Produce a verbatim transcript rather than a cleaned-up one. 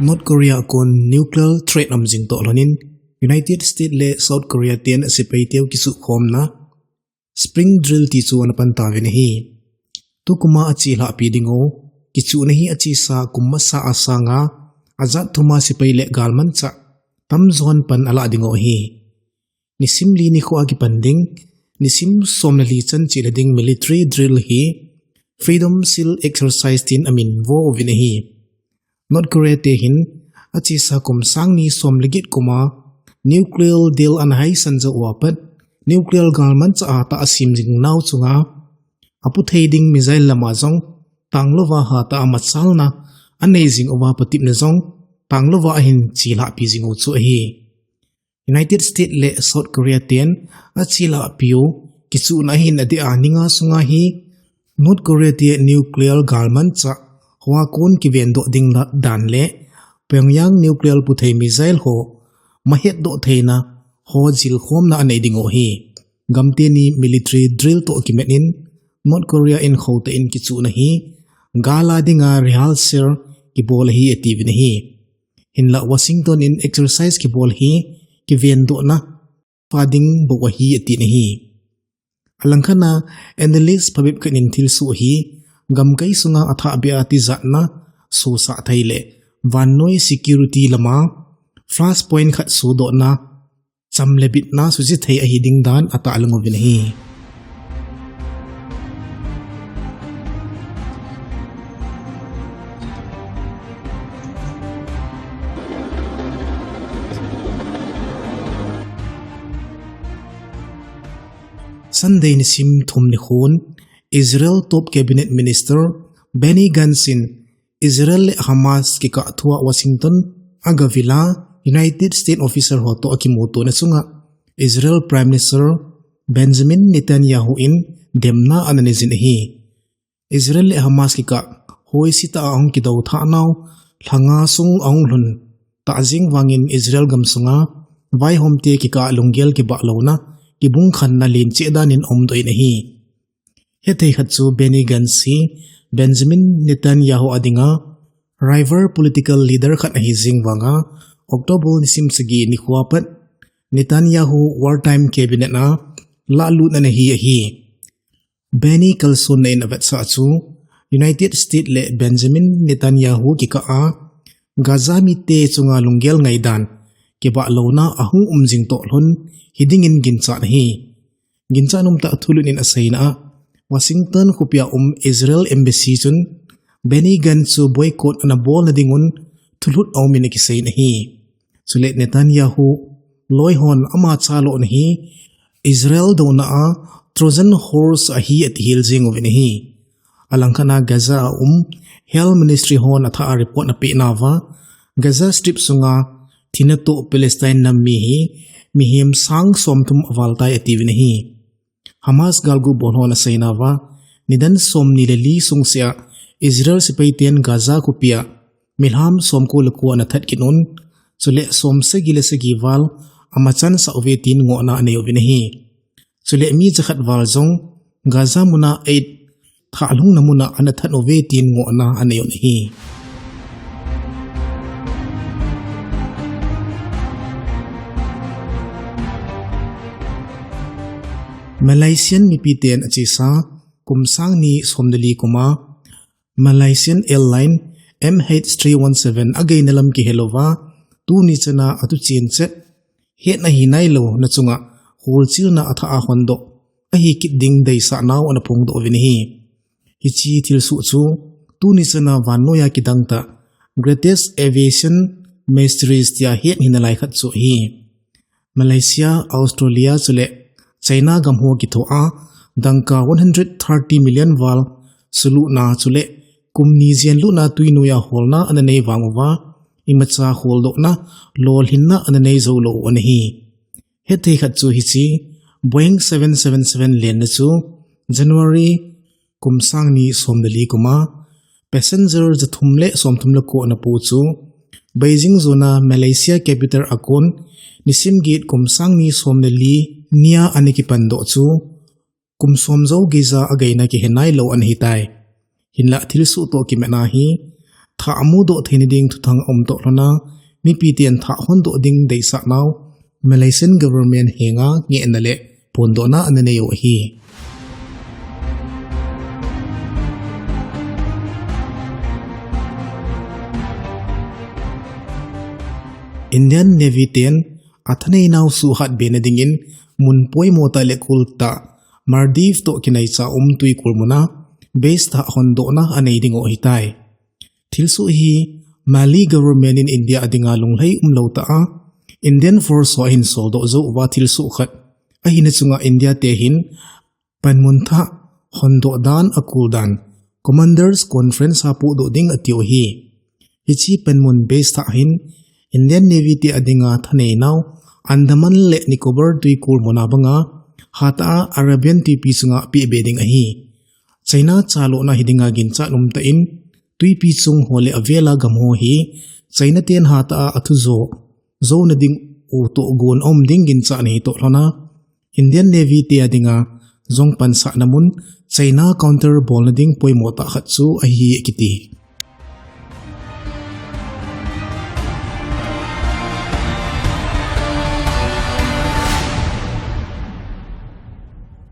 North Korea a kon nuclear threat um jing toh lhonin, United States le South Korea ten asepai teu kisuhkhomna Spring Drill ti chu ana pan tauvin ahi. Tukuma achelhahpi dingu, kichuhna hi achesa kum masa a sanga ajat thuma sepai le galmanchah tamjon pan alah dingu ahi. Nisim li nikho a kipan ding, nisim som le li chan chelha ding military drill hi Freedom Shield Exercise tin amin vo uvin ahi. North Korea te hin achesa kum sang ni som le get kuma nuclear deal ana haisan jou uva pat nuclear galmanchah a tah asem jing nau chunga apu thei ding missile lama jong tanglouva hatah a machalna anei jing uva patepna jong tanglouva ahin chelhahpi jing u chu ahi. United States le South Korea ten achelhahpi u kichuhna ahin adeh a ni nga sunga hi North Korea te nuclear galmanchah hoa kon kivendoh ding dan le Pyongyang nuclear puthei missile ho mahetdoh theina ho jilkhomna anei dingu ahi. Gamteni military drill toh kimat in North Korea in khoutah in kichuhna hi gal a dinga rehearsal kibol ahi atiuvin ahi. Hinlah Washington in exercise kibol hi kivendohna pha ding bou ahi atin ahi. Alangkhat a analyst phabep khat in thilsoh hi gamkai sunga athahbeh a tijatna sosah thei le vannoi security lama flashpoint khat sodohna cham le bitna suji thei ahi ding dan atahlang uvin ahi. Sunday nisim thum nikhon Israel top cabinet minister Benny Gantz in Israel le Hamas kikah thua Washington agavila United States officer ho toh akimutona chunga Israel Prime Minister Benjamin Netanyahu in demna ana neijin ahi. Israel le Hamas kikah hoisetah a ahung kidou thah nau lha nga sung ahung lhun tah jeng vangin Israel gamsunga vaihomte kikah lunggel kibahlouna kibungkhanna lencheh danin aumdoh in ahi. Hethei khat chu Benny Gantz hi Benjamin Netanyahu a dinga rival political leader khat ahi jeng vanga October nisim sagi nikhoa pat Netanyahu wartime cabinet a lahlut ana hi ahi. Benny kalsonna in avetsah chu United States le Benjamin Netanyahu kikah a Gaza mite chunga lunggel ngaidan kibahlouna ahung um jing toh lhon hidingin ginchat ahi. Ginchat umtah thulhut in aseina a Washington khopia um Israel embassy chun Benny Gantz chu boycott ana bolna dingun thulhut aumin akiseiyin ahi. Chule Netanyahu loi hon ama chalona hi Israel douna a Trojan horse ahi atihil jeng uvin ahi. Alangkhat a Gaza a um Health Ministry hon athah a report apeh nauva Gaza Strip sunga thina toh Palestine nam mi hi mihem sang somthum avaltai atiuvin ahi. Hamas galgu bol hon aseinauva nidan somni le li sungsea Israel sepaiten Gaza khopia milham somko le ko ana that kit un, chule somsagi le sagi val amachansah uve tin ngohna anei uvin ahi. Chule mi jakhat val jong Gaza muna aid thahlhungna muna ana that uve tin ngohna anei un ahi. Malaysian mipiten achesa kum sang ni som le li kuma Malaysian Airline M H three one seven ageina lam kihelouva tuni chana atuchen chet hetna ahi nailouna chunga holchilna athah a hondoh ahi kit ding deisah nau ana phongdoh uvin ahi. Hiche thilsoh chu tuni chana vannoiya kidangtah Greatest Aviation Mysteries tia het hina lai khat chu ahi. Malaysia, Australia chule China gam ho kithoa dangka one hundred thirty million val sulutna chule kum ni jen lutna twinoiya holna ana nei vang uva imacha holdohna lolhinna ana nei joulou u ana hi. Hethei khat chu hiche Boeing seven seven seven lenna chu January kum sang ni som le li kuma passenger jathum le somthum le ko ana pu chu Beijing jona Malaysia capital a kon nisim get kum sang ni som le li nia ana kipandoh chu kum som jou geija ageina kihe nailou ana hitai. Hinlah thilsoh toh kimatna hi thah amudoh theina ding thuthang aum toh lhona, mipi ten thah hondoh ding deisah nau Malaysian government henga ngehna le phondohna ana nei u ahi. Indian Navy ten athaneinau suhhat bena dingin mun poimo tah le kul tah Maldives toh kinaicha um twikul muna base thah hondohna anei ding u ahitai. Thilsoh hi Mali government in India a dinga lunglhai umlou tah a Indian Force ho ahin soldoh jou uva thilsoh khat ahina chunga India te hin panmun thah hondoh dan akul dan Commanders Conference a pohdoh ding atiu ahi. Hiche panmun base thah hin Indian Navy te a dinga thaneinau Andaman le Nicobar twikul muna banga hatah a Arabian twipi chunga pehbe ding ahi. China chalona hi dinga ginchat umtah in twipi chung ho le avela gam ho hi China ten hatah a athu jo jouna ding u toh gon aum ding ginchat ahi toh lhona Indian Navy te a dinga jong pansahna mun China counter bolna ding poimo tah khat chu ahi akiti.